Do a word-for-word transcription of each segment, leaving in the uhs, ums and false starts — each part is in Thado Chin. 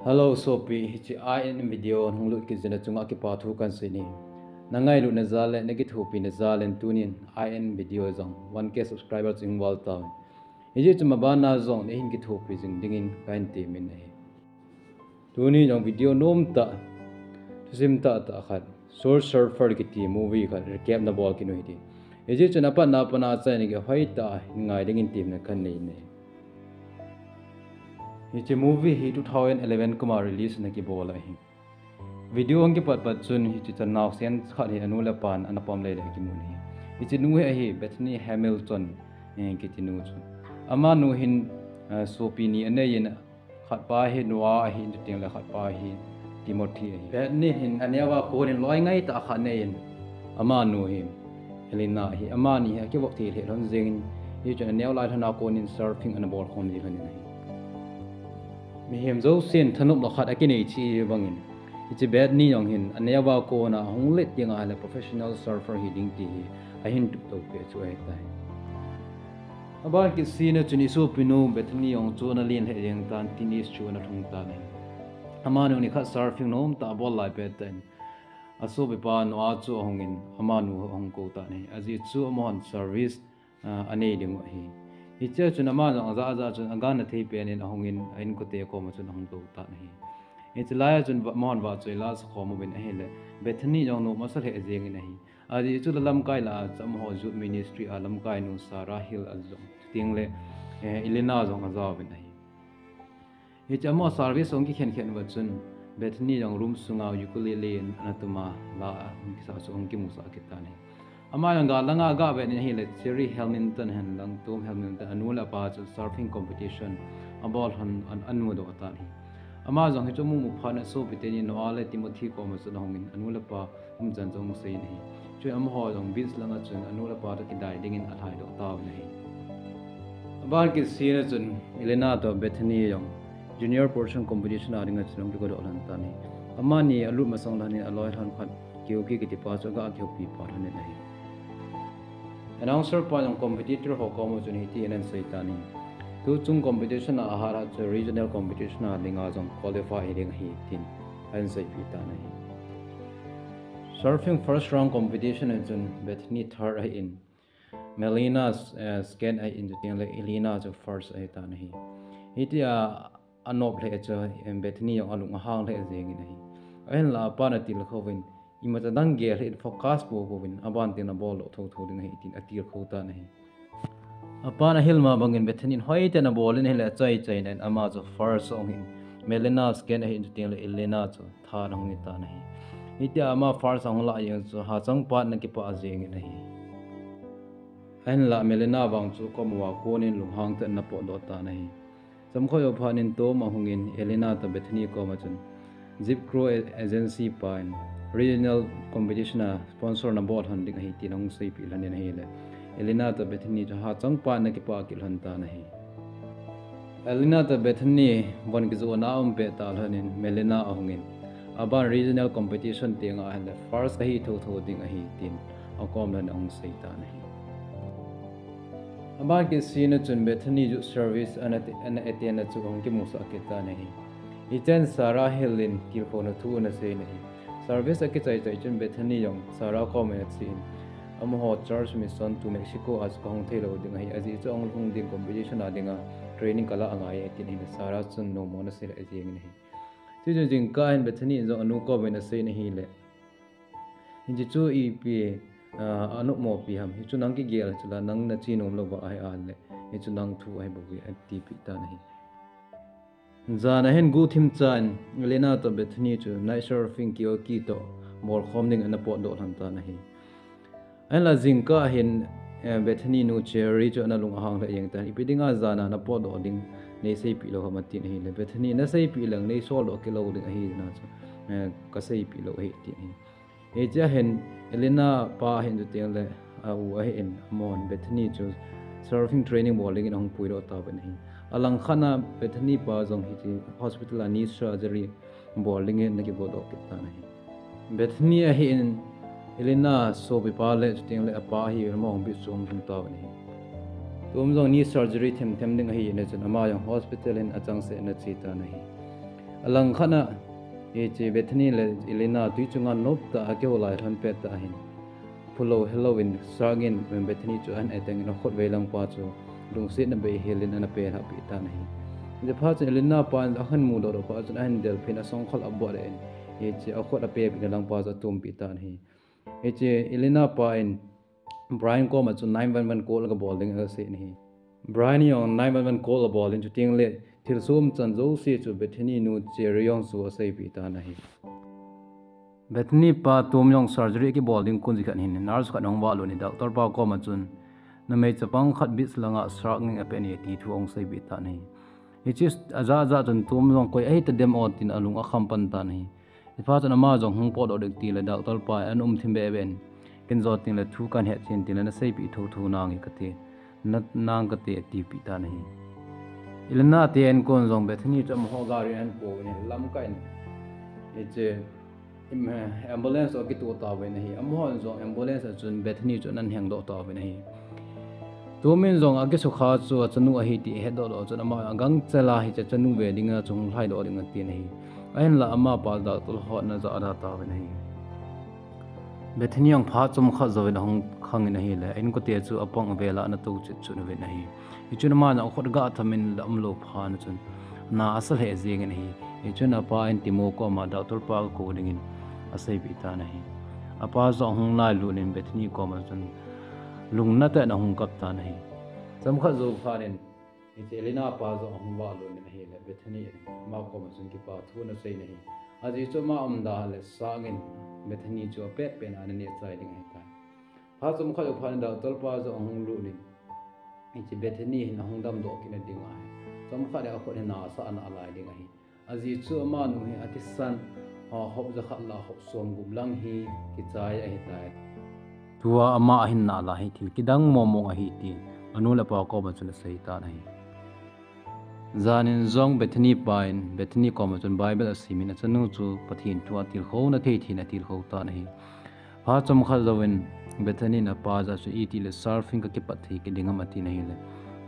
Hello sopi, hiche I N video hung lut kit jeh a chunga kipa thu kahin sei e. Na ngailutna jal le na kithopina jal in tunin I N video jong one K subscriber chu hung val tauve. Hijeh chun mabanna jong nahin kithopi jing dingin kahin temin ahi. Tuni jong video nom tah, thusim tah tah khat, Soul Surfer kiti movie khat recap na bol kit u hite. Hijeh chun apatna a pat a achaina gei hoitah a hin ngai dingin temna kahin nei e. Hiche movie hi two thousand eleven kum a release na kibol ahi. Video hung kipat pat chun hiche chan naosen khat hi anu le apan ana pom lele kimun ahi. Hiche nu hi ahi Bethany Hamilton, eh, kiti nu chu. Amanu hin, eh, sopi ni anei in, khat pa hi Noah ahi, chuteng le khat pa hi Timothy ahi. Bethany hin aneo a konin loi ngai tah khat anei in, amanu hi Elena ahi. Amani hi akivop thei lheh lhon jeng in, hichun aneo lai lhon a konin surfing ana bol khom ji lhon in ahi. Mihem jousen thanop lou khat akinei cheh bangin, hiche Bethany jong hin aneo a kona hung let ding ahile professional surfer hi ding ti hi ahin tup tou peh chu ahitai. Aban kit sena chun isopinu Bethany jong chu ana len lheh jeng tan, teenage chu ana lhung tan ahi. Amanu nikhat surfing nom tah abol lai pet in, asopipa Noah chu ahungin amanu ahung kou tan ahi. Ajeh chu amahon service, ah, anei ding u ahi. Hichea chun ama jong aja aja chun agangna thei pen in ahungin a inkote koma chun ahung tou tan ahi. Hiche laia chun va-, amahon vahchoi la asakhom uvin ahile, Bethany jong nom asa lheh jeng in ahi. Ajeh chu la lamkai lah a chu amaho youth ministry a lamkainu Sarah Hill ajong, chuteng le, eh, Elena jong ajauvin ahi. Hiche amaho service ahung kikhen khen uva chun Bethany jong room sunga ukulele ana tum a, la ahung kisa chu ahung kimusah kit tan ahi. Ama jong gal langa agah vet in ahile Sherry Hamilton henlang Tom Hamilton anu le apa chu surfing competition abol lhon an, ahin mudoh tan ahi. Ama jong hichu amu mu phat in asopi teni Noah le Timothy koma chun ahungin anu le apa umchan chu ahung sei in ahi. Chun amaho jong beach langa chun anu le apa toh kidai dingin alhaidoh tauvin ahi. Aban kit sena chun Elena toh Bethany jong junior portion competition a dinga chun ahung kigodoh lhon tan ahi. Amani alut masang lhon in aloi lhon khat Kyoki kiti pa chu aga kihoupi pa lhon in ahi. Announcer pa jong competitor ho koma chun hitin ahin sei tan ahi. Tuchung competition a ahat hat chu regional competition a dinga jong qualify hi ding ahi tin ahin seipeh tan ahi. Surfing first round competition a chun Bethany third ahin, Melina, eh, second ahin, chuteng le Elena chu first ahi tan ahi. Hitia anop lheh chu, em, Bethany jong alung ahang lheh jeng in ahi. Ahinla apan atilkhou vin, imacha dang gel hih in focus bou bou vin, aban tin abol doh thotho ding ahi tin atilkhou tan ahi. Apan ahil ma bangin Bethany in hoitah in abol in ahile achai chai in ama chu first ahung hin, Melina second ahin, chuteng le Elena chu third ahung hi tan ahi. Hitia ama first ahung lah jeng chu hachang phat in akipah jeng in ahi. Ahinla Melina vang chu koima konin lunghang tah in ana potdoh tan ahi. Chomkhat jou phat in Tom ahungin Elena toh Bethany koma chun, Zip Crew a-, agency pa in regional competition a sponsor nabol lhon ding ahi tin ahung seipeh lhon in ahile, Elena toh Bethany chu hachang phat in akipah kit lhon tan ahi. Elena toh Bethany von kijohna aum pet tah lhon in Melina ahungin, aban regional competition tenga ahile first ahi thotho ding ahi tin akom lhon in ahung sei tan ahi. Aban kit sena chun Bethany youth service ana te-, ana attend na chu ahung kimusah kit tan ahi. Hichun Sarah Hill in tilkhouna thu ana sei in ahi. Service akichai chai chun Bethany jong Sarah koma achen, amaho church mission to Mexico a chu kahung thei lou ding ahi, ajeh chu ahung lhung ding competition a dinga training kalah angai e tin ahile Sarah chun nommo ana sei lheh jeng in ahi. Chuin jingkah hin Bethany in jong anu koma asei in ahile, hiche chu ipi, ah, anopmo pi ham, hichu nang kigel chu la nang nache nom louva ahi ahile, hichu nang thu ahi bouve atipeh tan ahi. Jan ahin guhthim chan Elena toh Bethany chu night surfing Kyoki toh bolkhom ding ana potdoh lhon tan ahi. Ahinla jingkah hin, eh, Bethany nu Cherry chu ana lung ahang lheh jeng tan, ipi dinga jan a napotdoh ding neiseipeh lou ham atin ahile, Bethany naseipeh leng neisoldoh kit lou ding ahi jeh a chu, eh, kaseipeh lou ahi atin ahi. Hichea hin Elena pa ahin chuteng le a u ahin, amahon Bethany chu surfing training bol dingin ahung puidoh tauvin ahi. Alangkhat a Bethany pa jong hiche hospital a knee surgery bol dingin ana kigodoh kit tan ahi. Bethany ahin Elena sopipa le chuteng le apa ahin amahon beach chu ahung lhung tauvin ahi. Tom jong knee surgery themthem ding ahi jeh chun ama jong hospital in achangseh in ache tan ahi. Alang khat a, hiche Bethany le Elena tui chunga nop tah a kihou lai lhon pet tah ahin, phulou helou in shark in Bethany chu ahin attack in akhut vei lang pa chu lungsetna bei hel in ana pelhah peh tan ahi. Hiche phat chun Elena pa in ahin mudoh doh phat chun ahin delphin asongkhol abot in, hiche akhut apeh peh na lang pa chu atum peh tan ahi. Hiche Elena pa in Brian koma chu nine one one call aga bol ding aga sei in ahi. Brian jong nine one one call abol in chuteng le thilsoh umchan jouse chu Bethany nu Cherry jong chu aseipeh tan ahi. Bethany pa tum jong surgery kibol ding kon jeh khat hin nurse khat ahung vahlut in doctor pa koma chun, numei chapang khat beach langa shark in apeh e ti thu ahung seipeh tan ahi. Hiche ajah jah chun tum jong koi ahi tadem o tin alung akham pan tan ahi. Hiche phat chun ama jong hung potdoh ding tile doctor pa in ana um thim bebe in, ken jong teng le thu kahin het chen tile naseipeh thotho nange kati, na, nang kati atipeh tan ahi. Elena te ankon jong Bethany chu amaho gari ahin kou in lamkai in, hiche, im, ambulance a kitoh tauvin ahi. Amahon jong ambulance a chun Bethany chu ana hengdoh tauvin ahi. Tumin jong akisukha chu achanu ahi ti ahetdoh doh chun ama agangchel a hiche achanu ve dinga chu hung lhaidoh ding atin ahi. Ahinla amapa doctor hon ana jahda tauvin ahi. Bethany jong phat chomkhat jouvin ahung khangin ahile, a-inkote chu apang vel a ana touchet chun uvin ahi. Hichun ama jong akhut gah thamin la umlou phat chun, na asa lheh jengin ahi. Hichun apa in Timo koma doctor pa kou dingin aseipeh tan ahi. Apa jong ahung lhailut in Bethany koma chun lungna tah in ahung kap tan ahi. Chomkhat jou phat in, hiche Elena pa jong ahung vahlut in ahile, Bethany in ama koma chun kipa thu ana seiyin ahi. Ajeh chu ama umdan le shark in Bethany chu apet pet a ana neh chai ding ahitai. Phat chomkhat jou phat in doctor pa jong ahung lut in, hiche Bethany hin ahung damdoh kit na ding ahi. Chomkhat le akhut hi na asa ana lai ding ahi. Ajeh chu amanu hi athisan, a, hop jakhat lah hop somgup lang hi kichai ahitai. Tua ama ahin nalai hi thil kidang mong mong ahi tin anu le apa koma chun asei tan ahi. Janin jong Bethany pa in Bethany koma chun Bible asimin achanu chu Pathen thu atilkhouna thei thei in atilkhou tan ahi. Phat chomkhat jouvin Bethany in apa jah chu itile surfing kakipat thei kit ding ham atin ahile,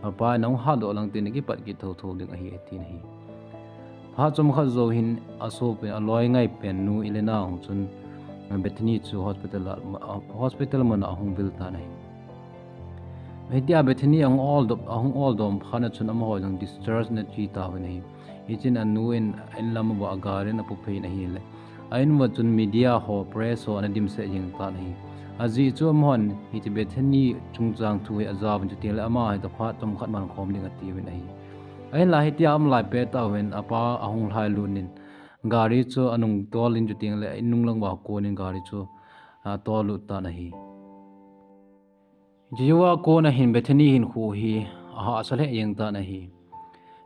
apa in nahung hatdoh lang tin nakipat kit thotho ding ahi atin ahi. Phat chomkhat jou hin asopi aloi ngaipen nu Elena jong chun Bethany chu hospital a, hospital mun a ahung vil tan ahi. Hitia Bethany ahung oldom, ahung oldom phat chun amaho jong discharge ana che tauvin ahi. Hichun anu in in lam uva gari in apuiphei in ahile, a-in uva chun media ho, press ho ana dimset jeng tan ahi. Ajeh chu amahon hiche Bethany chungchang thu hi ajauvin chuteng le ama hi taphat chomkhat man khom ding atiuvin ahi. Ahinla hitia aum lai pet tauvin apa ahung lhailut in gari chu anung tol in chuteng le in nung lang uva kon in gari chu atol lut tan ahi. Hiche jouva kon a hin Bethany hinkho hi ahahsa lheh jeng tan ahi.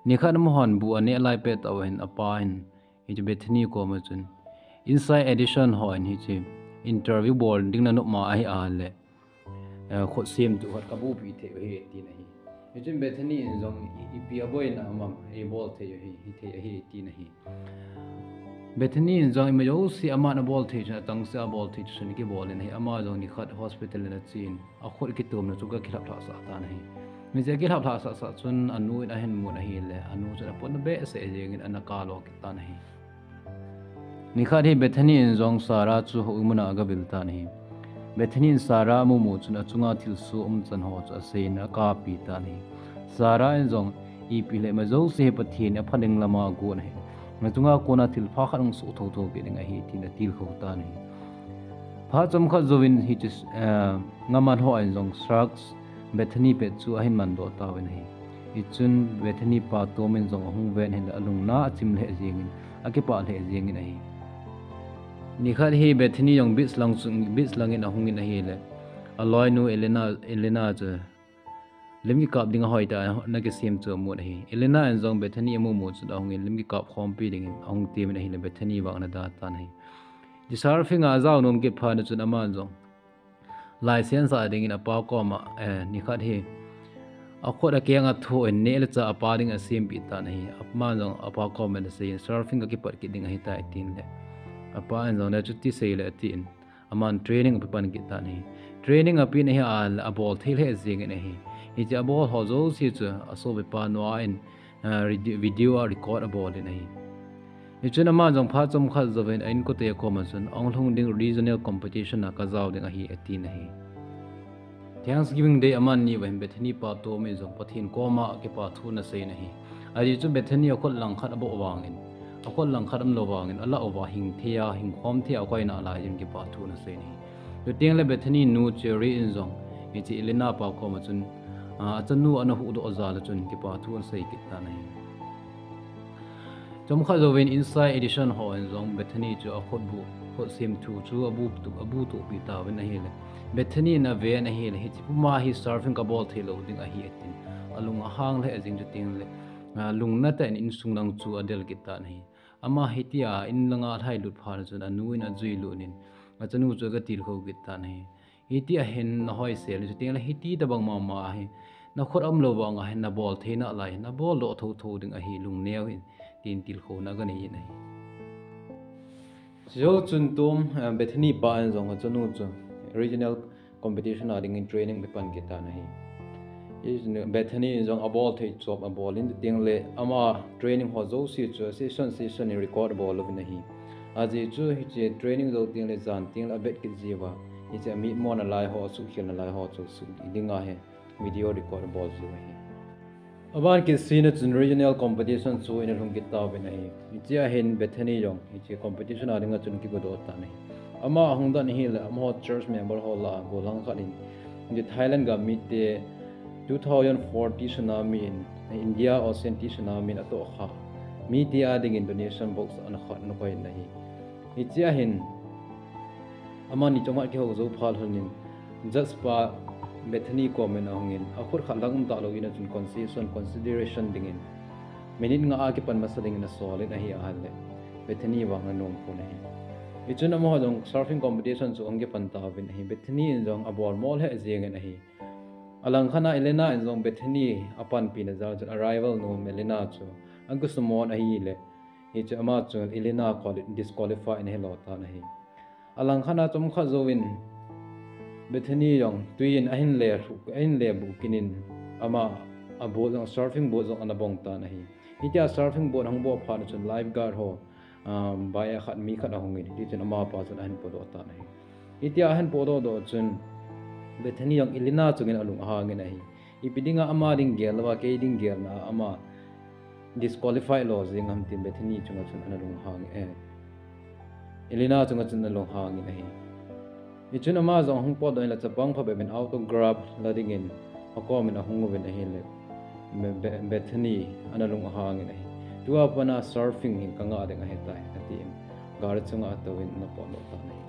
Nikhat amahon bu aneh lai pet tah uva hin apa hin hiche Bethany koma chun, Inside Edition hon hiche interview bol ding nanop ma ahile, eh, khut semtup khat kabupi thei u ahi tin ahi. Hichun Bethany in jong, i, ipi aboina ham, eibol thei u ahi, hithei ahi tin ahi. Bethany in jong ima jouse aman abol thei chun, atangseh a abol thei chun kibol in ahi. Ama jong nikhat hospital in achen, akhut kitumna chu gakilhap lhahsah tan ahi. Hiche akilhap lhahsah sah chun anu in ahin mun ahile, anu chun apotna behseh jengin ana kalo kit tan ahi. Nikhat hi Bethany in jong Sarah chu houin mun a agavil tan ahi. Bethany in Sarah amumu chun achunga thilsoh umchan ho chu aseiyin akapi tan ahi. Sarah in jong, ipi le ima jouse hi Pathen in apha ding lama agon ahi. Nachunga kona thilpha khat hung soh thotho kit ding ahi tin atilkhou tan ahi. Phat chomkhat jouvin hiche, eh, ngaman ho in jong sharks Bethany pet chu ahin mandoh tauvin ahi. Hichun Bethany pa Tom in jong ahung ven ahile alungna achim lheh jengin, akipah lheh jengin ahi. Nikhat hi Bethany jong beach lang chu, beach langin ahungin ahile, aloinu Elena, Elena chu lim kikap ding ahoitah a nakisem chu amun ahi. Elena in jong Bethany amumu chun ahungin lim kikap khompi dingin ahung temin ahile Bethany vang ana da tan ahi. Hiche surfing a ajao nom kit phat chun aman jong license a dingin apa koma, eh, nikhat hi akhut akeng athoh in neh le chah apa ding asempeh tan ahi. Aman jong apa koma ana seiyin surfing kakipat kit ding ahitai atin le, apa in jong nachuti seile atin, aman training apepan kit tan ahi. Training apen ahile abol thei lheh jengin ahi. Hiche abol ho jouse chu asopipa Noah in, ah, redi-, video a record abol in ahi. Hichun ama jong phat chomkhat jouvin a inkote koma chun ahung lhung ding regional competition a kajao ding ahi atin ahi. Thanksgiving Day aman ni uva hin Bethany pa Tom in jong Pathen koma kipathu ana seiyin ahi. Ajeh chu Bethany akhut langkhat aboh vangin, akhut langkhat umlou vangin, alah uva hing thei a, hing khom thei a akoi nalai jeh in kipathu ana seiyin ahi. Chuteng le Bethany nu Sherry in jong hiche Elena pa koma chun, a, achanu ana huhdoh jal a chun kipathu ana sei kit tan ahi. Chomkhat jouvin Inside Edition hon jong Bethany chu akhutbu, khut semthu chu abu toh, abu tohpi tauvin ahile, Bethany in aven ahile, hiche puma hi surfing kabol theilou ding ahi atin, alung ahang lheh jeng chuteng le, a, lungna tah in insung lang chu adel kit tan ahi. Ama hitia in langa alhailut phat chun anu in ajui lut in, achanu chu agatilkhou kit tan ahi. Hitia hin nahoisel in, chuteng le hiti tobang mama hi nakhut umlou vang a hin nabol thei nalai, nabol doh thotho ding ahi, lungneo hih in, tin tilkhouna aganei in ahi. Chujou chun Tom, eh, Bethany pa in jong achanu chu regional competition a dingin training apan kit tan ahi. Bethany in jong abol thei chom abol in, chuteng le ama training ho jouse chu session session in record abol uvin ahi. Ajeh chu hiche training jou teng le jan teng le avet kit jiuva, hiche amitmo nalai ho, asuhkhel nalai ho chu suhdih ding ahi video record abol jiu ahi. Aban kit sina chun regional competition chu ana lhung kit tauvin ahi. Hichea hin Bethany jong hiche competition a dinga chun akigodoh tan ahi. Ama ahung don ahile amaho church member ho lah a gollhang khat in, hiche Thailand gam mite two thousand four tsunami in, India Ocean tsunami in atohkhah mite a dingin donation box ana khat ana koi in ahi. Hichea hin amani chomkhat kihou jou phat lhon in, judge pa Bethany koma ahungin, akhut khat lang um talou in achun concession, consideration dingin minute nga a kipan masa dingin asol in ahi ahile, Bethany vang ana nom pon ahi. Hichun amaho jong surfing competition chu ahung kipan tauvin ahi. Bethany in jong abol mo lheh jengin ahi. Alangkhat a Elena in jong Bethany apanpina jal chun a rival nu Elena chu agusumo in ahile, hichu ama chu Elena quali-, disqualify ana hilo tan ahi. Alangkhat a chomkhat jouvin Bethany jong tui in ahin le lhu-, ahin le buh kit in, ama a boat jong, surfing boat jong ana bong tan ahi. Hitia surfing boat ahung bong phat chun lifeguard ho, um, bai a khat mi khat ahungin, hitichun amapa chun ahin podoh tan ahi. Hitia ahin podoh doh chun Bethany jong Elena chungin alung ahangin ahi. Ipi dinga ama ding gel louva kei ding gelna a ama disqualify lo jeng ham tin Bethany chunga chun ana lunghang, eh, Elena chunga chun ana lunghangin ahi. Hichun ama jong ahung potdoh in la chapang phabep in autograph la dingin akomin ahung uvin ahile, Be-, Be-, Bethany ana lunghangin ahi. Tua pat a surfing hi kangah ding ahitai, atin gari chunga atouvin ana potdoh tan ahi.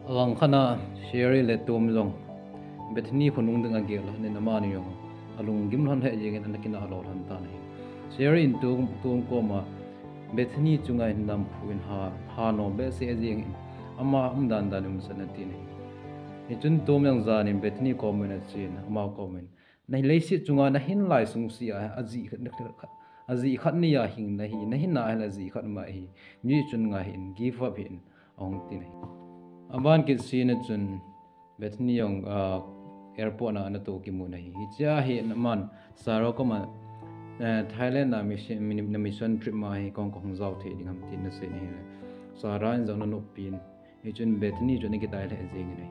Alangkhat a Sherry le Tom jong Bethany khonung dinga agel lhon in amani jong alunggim lhon lheh jengin ana kinah lo lhon tan ahi. Sherry in Tom, Tom koma Bethany chunga hin namphu in ha, ha nom behseh jengin ama umdan dan in umsan atin ahi. Hichun Tom jong jan in Bethany koma achen, ama komin, na leiset chunga nahin lai sungsea, ajeh khat, ajeh khat nei a hing nahi, nahinna ahile ajeh khat ma ahi. Hijeh chun ngai hih in, give up hih in, ahung tin ahi. Aban kit sina chun Bethany jong, ah, airport a ana tou kimun ahi. Hichea hi aman Sarah koma, eh, Thailand a mission, mi-, na mission trip ma hi kong kahung jao thei ding ham tin ana seiyin ahile, Sarah in jong ana noppin, hichun Bethany chu ana kitai lheh jengin ahi.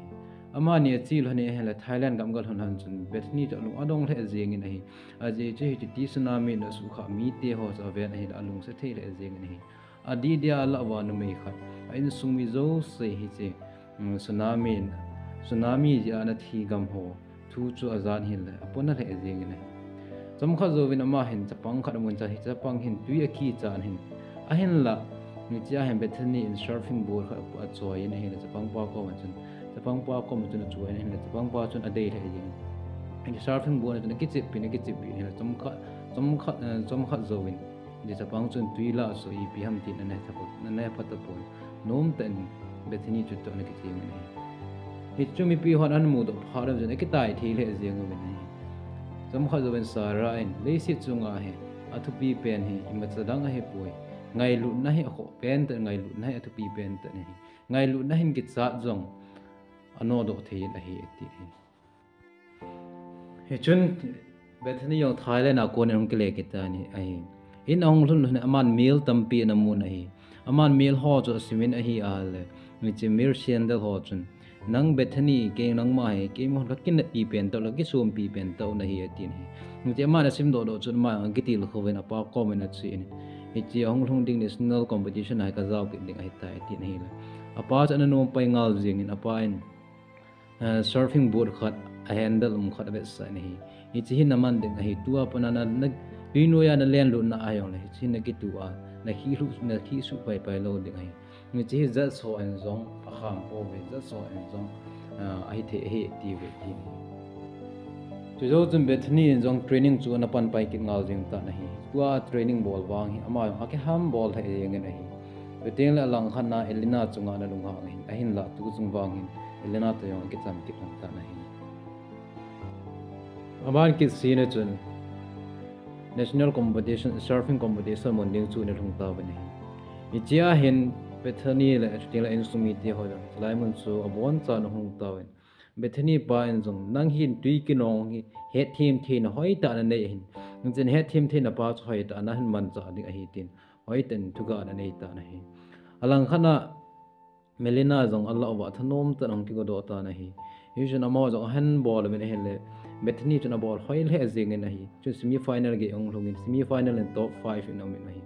Amani ache lhon in ahile Thailand gam aga lhun lhon chun Bethany chu alung adong lheh jengin ahi. Ajeh chu hiche tsunami in asuhkhah mite ho chu aven ahile alungset thei lheh jengin ahi. Adeh dia alah uva numei khat, a insung mi jouse hiche, um, tsunami in, tsunami jeh a ana thi gam ho thu chu ajan ahile apona lheh jengin ahi. Chomkhat jouvin ama hin chapang khat amun chan, hiche chapang hin tui akichan ahin, ahinla hichea hin Bethany in surfing board khat achoiyin ahile chapang pa koma chun, chapang pa koma chun achoiyin ahile chapang pa chun adei lheh jengin, hiche surfing board a chun akichep pin, akichep pin ahile chomkhat, chomkhat, eh, chomkhat jouvin hiche chapang chun tui lah a chu ipi ham tin ana hepha, ana hepha tapon, nomtah in Bethany chutoh ana kichemin ahi. Hichu mipi hon ana mudoh phat chun akitai thei lheh jeng uvin ahi. Chomkhat jouvin Sarah in, leiset chunga hi athupi pen hi imacha dang ahipoi, ngailutna hi akhoh pentah, ngailutna hi athupi pentah ahi. Ngailutna hin kichat jong anodoh thei in ahi, ati ahi. Hichun Bethany jong Thailand a konin ahung kile kit tan ahi. Hin ahung lhun lhun aman male tampi ana mun ahi. Aman male ho chu asimin ahi a le, hiche male sandal ho chun, "Nang Bethany, kei nangma hi, keima hon kakineppi pen tah le, kisumpi pen tah nahi," atin ahi. Hiche aman asim doh doh chun ama akitilkhouvin apa komin achen, "Hiche ahung lhung ding national competition a hi kajao kit ding ahitai," atin ahile, apa chu ana nom pai ngal jengin, apa in, eh, surfing board khat, a handle um khat avetsah in ahi. "Hiche hi naman ding ahi, tua pat na, na, na, tuinoiya nalenlutna ahijongle, hiche hi nakituh a, nakhihsuh, nakhihsuh paipai lou ding ahi. Hiche hi judge hon jong akham pouve, judge hon jong, ah, ahithei ahi," atiuve, atin ahi. Chujou chun Bethany in jong training chu ana pan pai kit ngal jeng tan ahi. Tua training bol vang hi ama jong akiham bol lheh jengin ahi. Chuteng le alangkhat na Elena chunga ana lunghang ahin, ahinlah tu chung vang hin Elena toh jong akicham kit lhon tan ahi. Aban kit sina chun national competition, surfing competition mun ding chu ana lhung tauvin ahi. Hichea hin Bethany le chuteng le insung mite ho jong chulai mun chu aboncha ana hung tauvin. Bethany pa in jong, "Nang hin tui kinong hi hetthem theina hoitah nanei ahin. Hichun hetthem theina pa chu hoitah nahin manchah ding ahi," tin hoitah in thugah ana nei tan ahi. Alangkhat na Melina jong alah uva thanom tah in ahung kigodoh tan ahi. Hichun amaho jong ahin bol uvin ahile, Bethany chun abol hoi lheh jengin ahi. Chun semi final gei ahung lhungin, semi final in top five in aumin ahi.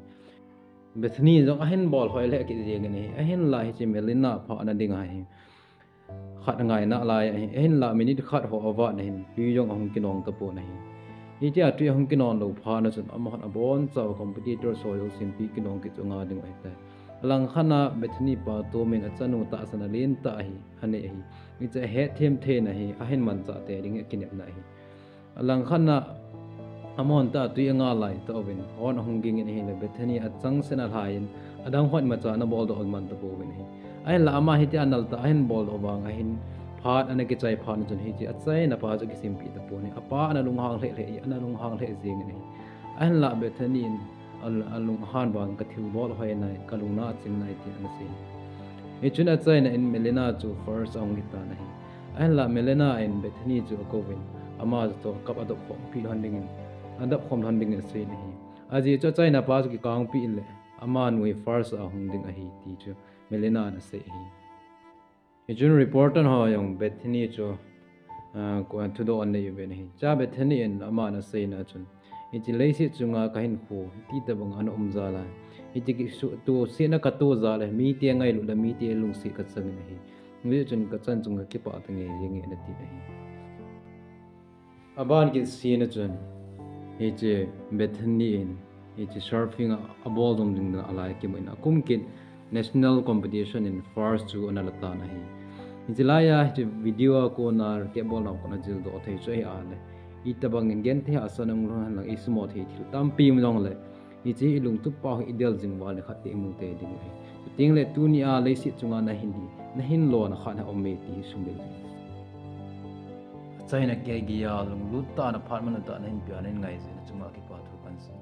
Bethany jong ahin bol hoi lheh kit jengin ahi. Ahinlah hiche Melina pha ana ding ahi. Khat ngaina lai ahi. Ahinlah minute khat ho avat na hin tui jong ahung kinong tapon ahi. Hitia tui ahung kinong lou phat na chun amahon abonchauva competitor ho jousen tui kinong kit chu anga ding ahitai. Alangkhat na Bethany pa tomin achanu tahsan alen tah ahi, anei ahi. Hiche hetthem theina hi ahin manchah tei ding akinepna ahi. Alangkhat na amahon tah tui anga lai tauvin, hon ahung gingin ahile Bethany achangseh in alhaiyin, adang ho imacha ana boldoh man tapouvin ahi. Ahinlah ama hitia nal tah ahin boldoh vang ahin, phat ana kichai phat na chun hiche achaina pa chu akisimpeh tapon ahi. Apa ana lunghang lheh lheh, ana lunghang lheh jengin ahi. Ahinlah Bethany in a, alunghan vang, "Kathilbol hoi nai, kalungna achim nai," tin ana sei. Hichun achaina in Melina chu first ahung hitan ahi. Ahinlah Melina in Bethany chu akouvin, ama toh cup adop khompi lhon dingin, adop khom lhon dingin asei in ahi. Ajeh chu achaina pa chu kikangpi in le, amanu hi first ahung ding ahi ti chu Melina in asei ahi. Hichun reporter ho jong Bethany chu, ah, thudoh anei uvin ahi. Chua Bethany in aman aseina chun, "Hiche leiset chunga kahinkho hiti tobang ana um jal a, hiche kitohsetna katoh jal a, mite ngailut le mite lungset kachangin ahi. Hijeh chun kachan chunga kipah tah ngei jenge," ana tin ahi. Aban kit sina chun, hiche Bethany in, hiche surfing a, abol jom ding dan a alai kimu in akum kit national competition in first chu ana la tan ahi. Hiche laiya, hiche video a kona, kibol nau kona jildoh thei chu ahi a le. Itobang in genthei hahsatna um lhon henlang, isumo thei thil tampi um jongle, hiche hi ilungtup pau hi idel jing uva le khat teh imu tei ding ahi. Chuteng le tunia leiset chunga nahin hi, nahin lona khat na um e ti hi sumil ding. Achaina kei geiya lunglut tah a phat manlu tah a nahin pia, nahin ngai jeh a nachunga kipa thu kahin sei.